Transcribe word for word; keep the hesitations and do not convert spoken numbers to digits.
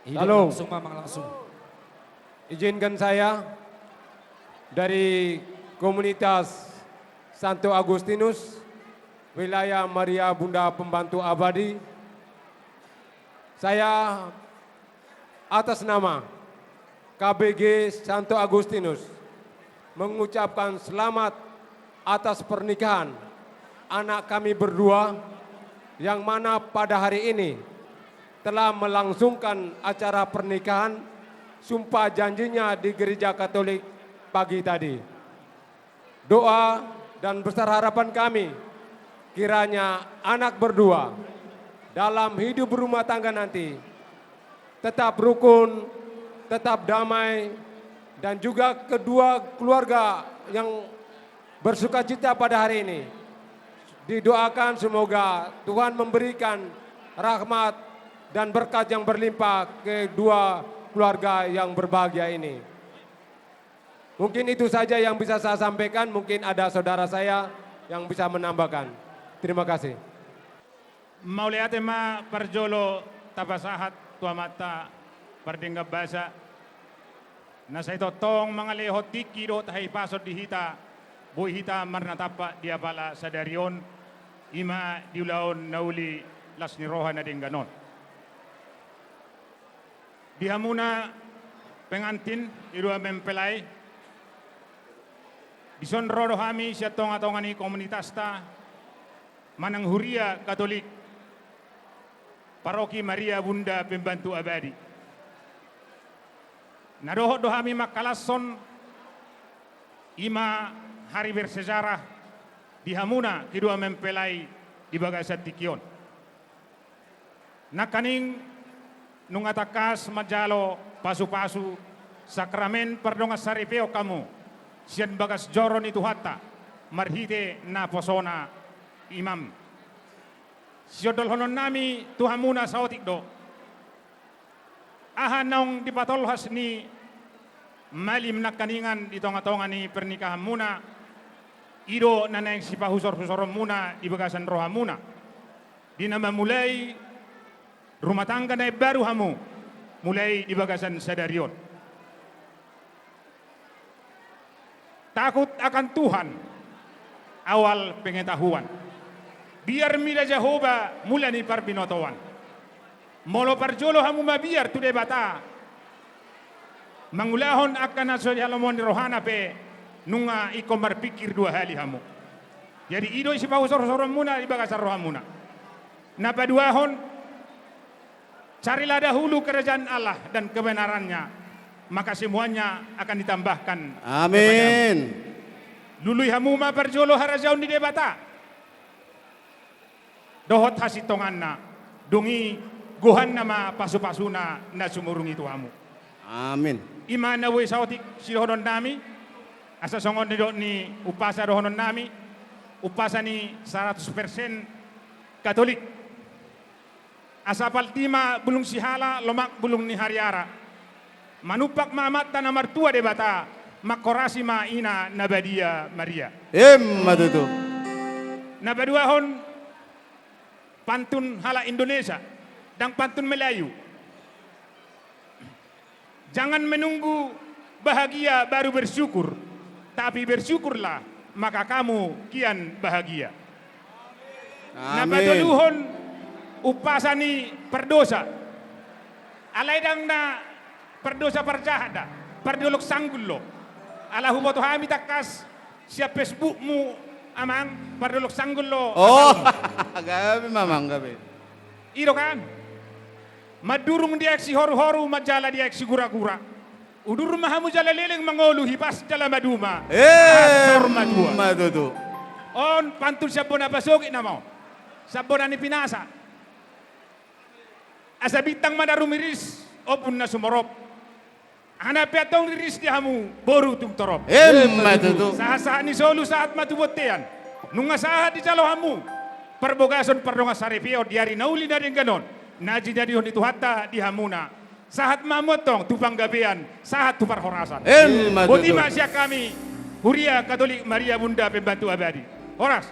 Halo. Langsung, Mamang, langsung. Izinkan saya dari komunitas Santo Agustinus, wilayah Maria Bunda Pembantu Abadi, saya atas nama K B G Santo Agustinus mengucapkan selamat atas pernikahan anak kami berdua, yang mana pada hari ini telah melangsungkan acara pernikahan sumpah janjinya di Gereja Katolik pagi tadi. Doa dan besar harapan kami, kiranya anak berdua dalam hidup rumah tangga nanti tetap rukun, tetap damai, dan juga kedua keluarga yang bersukacita pada hari ini. Didoakan semoga Tuhan memberikan rahmat dan berkat yang berlimpah kedua keluarga yang berbahagia ini. Mungkin itu saja yang bisa saya sampaikan, mungkin ada saudara saya yang bisa menambahkan. Terima kasih. Mauliate ma parjolo tapasahat tu Amanta pardenggan basa, na sai tongtong mangalehon tingki dohot hahipason di hita, boi hita marnatampak di apala sadari on, i ma di ulaon na uli las ni roha na denggan on. Di hamuna pengantin, di dua mempelai, dison ro do hami sian tongatonga ni komunitasta manang Huria Katolik Paroki Maria Bunda Pembantu Abadi. Na dohot do hami mangkalashon i ma hari bersejarah di hamuna kedua mempelai di bagasan tingki on. Nangkaning nunga tangkas manjalo pasupasu sakramen pardongansaripeon hamu sian bagas joro ni Tuhanta marhite naposona imam. Siondolhononnami tu hamuna saotik do. Aha naung dipatolhas ni malim nangkaningan di tongatonga ni pernikahanmuna, i do na naeng sipahusorhusoronmuna di bagasan rohamuna, di na mamulai rumah tangga na imbaru hamu, mulai di bagasan sadari on. Takut akan Tuhan, awal pengetahuan. Biar mida Jahowa, mula ni parbinotoan. Molo parjolo hamu mabiar tu Debata, mangulahon angka na so dihalomohon ni rohana pe, nunga ingkon marpingkir dua hali hamu. Jadi, i do sipahusorhusoronmuna di bagasan rohamuna. Na paduahon, carilah dahulu kerajaan Allah dan kebenarannya, maka semuanya akan ditambahkan kepadamu. Amin. Lului hamu ma parjolo harajaon ni Debata dohot hasintonganna, dung i gohanna ma pasupasuna na sumurung i tu hamu. Amin. I ma na boi saotik sidohononnami, asa songon nidok ni umpasa dohononnami, umpasa ni saratus persen Katolik. Asa palti ma bulung sihala, lomak bulung ni hariara. Manumpak ma Amanta na martua Debata, manghorasi ma Ina na badia Maria. Emma tutu. Na paduahon, pantun halak Indonesia, ndang pantun Melayu. Jangan menunggu bahagia baru bersyukur, tapi bersyukurlah, maka kamu kian bahagia. Amin. Na patoluhon, umpasa ni pardosa. Alai ndang na pardosa parjahat da, pardolok sanggul do. Ala huboto hami tangkas sian Facebookmu, Amang, pardolok sanggul do. Oh, gabe, Mamang, gabe. I do kan? Mandurung di aek sihoruhoru, manjala di aek siguragura. Udur ma hamu jala leleng mangolu, hipas jala maduma. Emma tutu. On pantun sian bona pasogit nama on. Sian bona ni pinasa. Asa bintang ma na rumiris, ombun na sumorop. Aha pe antong riris di hamu, boru tung torop. Emma tutu. Sahatsahat ni solu sahat ma tu bontean. Nunga sahat dijalo hamu parbogason pardongansaripeon di ari na uli na denggan on, na jinadihon ni Tuhanta di hamuna. Sahat ma hamu antong tu panggabean, sahat tu parhorasan. Emma tutu. Boti ma sian hami, Huria Katolik Maria Bunda Pembantu Abadi. Horas.